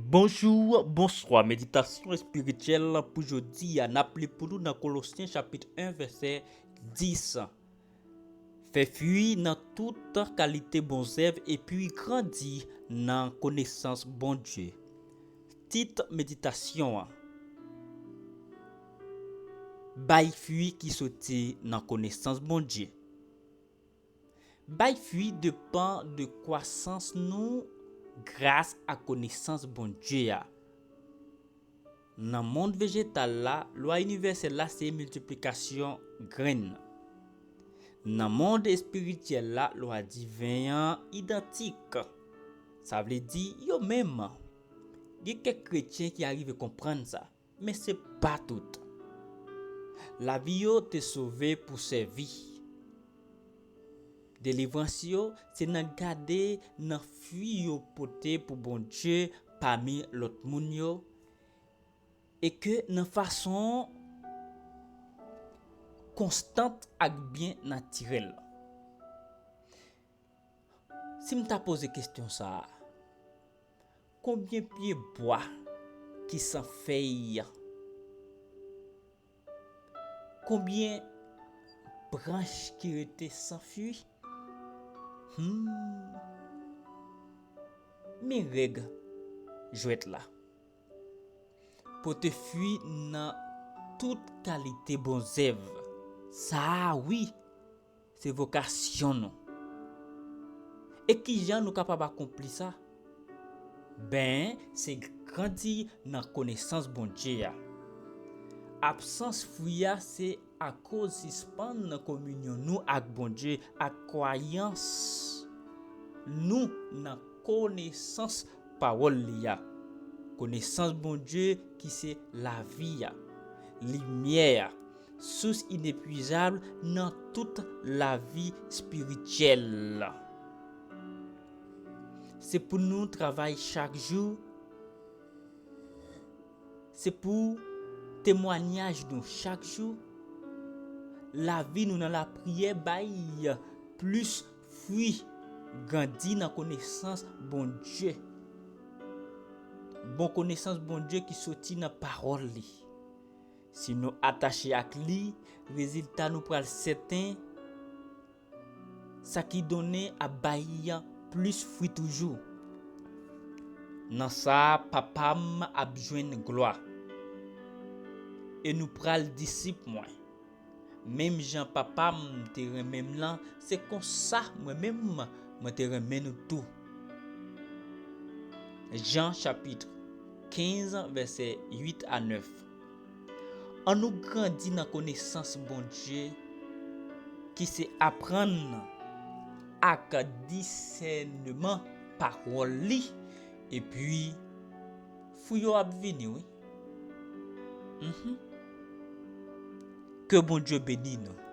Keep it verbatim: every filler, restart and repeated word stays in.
Bonjou, bonswa. Meditasyon espirityèl pou jodi a, n ap li pou nou nan Kolosyen chapit en, vèsè dis. Fè fwi nan tout kalite bon zèv epi grandi nan konesans Bondye. Tit meditasyon an: Bay fwi ki soti nan konesans Bondye. Bay fwi depann de kwasans nou gras a konesans Bondye a. Nan mond vejetal la, lwa inivèsèl la se miltiplikasyon grenn. Nan mond espirityèl la, lwa diven an idantik. Sa vle di yo menm. Gen kèk kretyen ki arive konprann sa, men se pa tout. Lavi yo te sove pou sèvi. Delivrans yo se nan gade nan fwi yo pote pou Bondye pami lòt moun yo, e ke nan fason konstant ak byen natirèl. Si m ta poze kesyon sa a, konbyen pye bwa ki san fèy? Konbyen branch ki rete san fwi? Hmm. Men règ jwèt la. Pote fwi nan tout kalite bon zèv. Sa a, wi, se vokasyon nou. E kijan nou kapab akonpli sa? Ben, se grandi nan konesans Bondye a. Absans fwi a se akoz sispann nan kominyon nou ak Bondye, ak kwayans nou nan konesans pawòl li a. Konesans Bondye ki se lavi a, limyè a, sous inepwizab nan tout lavi espirityèl. Se pou nou travay chak jou. Se pou temwanyaj nou chak jou. Lavi nou nan lapriyè bay plis fwi, grandi nan konesans Bondye. Bon konesans Bondye ki soti nan pawòl li. Si nou atache ak li, rezilta nou pral sèten, sa ki donnen ap bay plis fwi toujou. Nan sa, Papa m ap jwenn glwa. E nou pral disip mwen. Menm jan Papa m te renmen m lan, se konsa mwen menm, mwen te renmen nou tou. Jan chapit kenz, vèsè uit a nèf. Annou grandi nan konesans Bondye, ki se aprann ak disèneman pawòl li, epi fwi yo ap vini, wi. Mhm. Ke Bondye beni nou.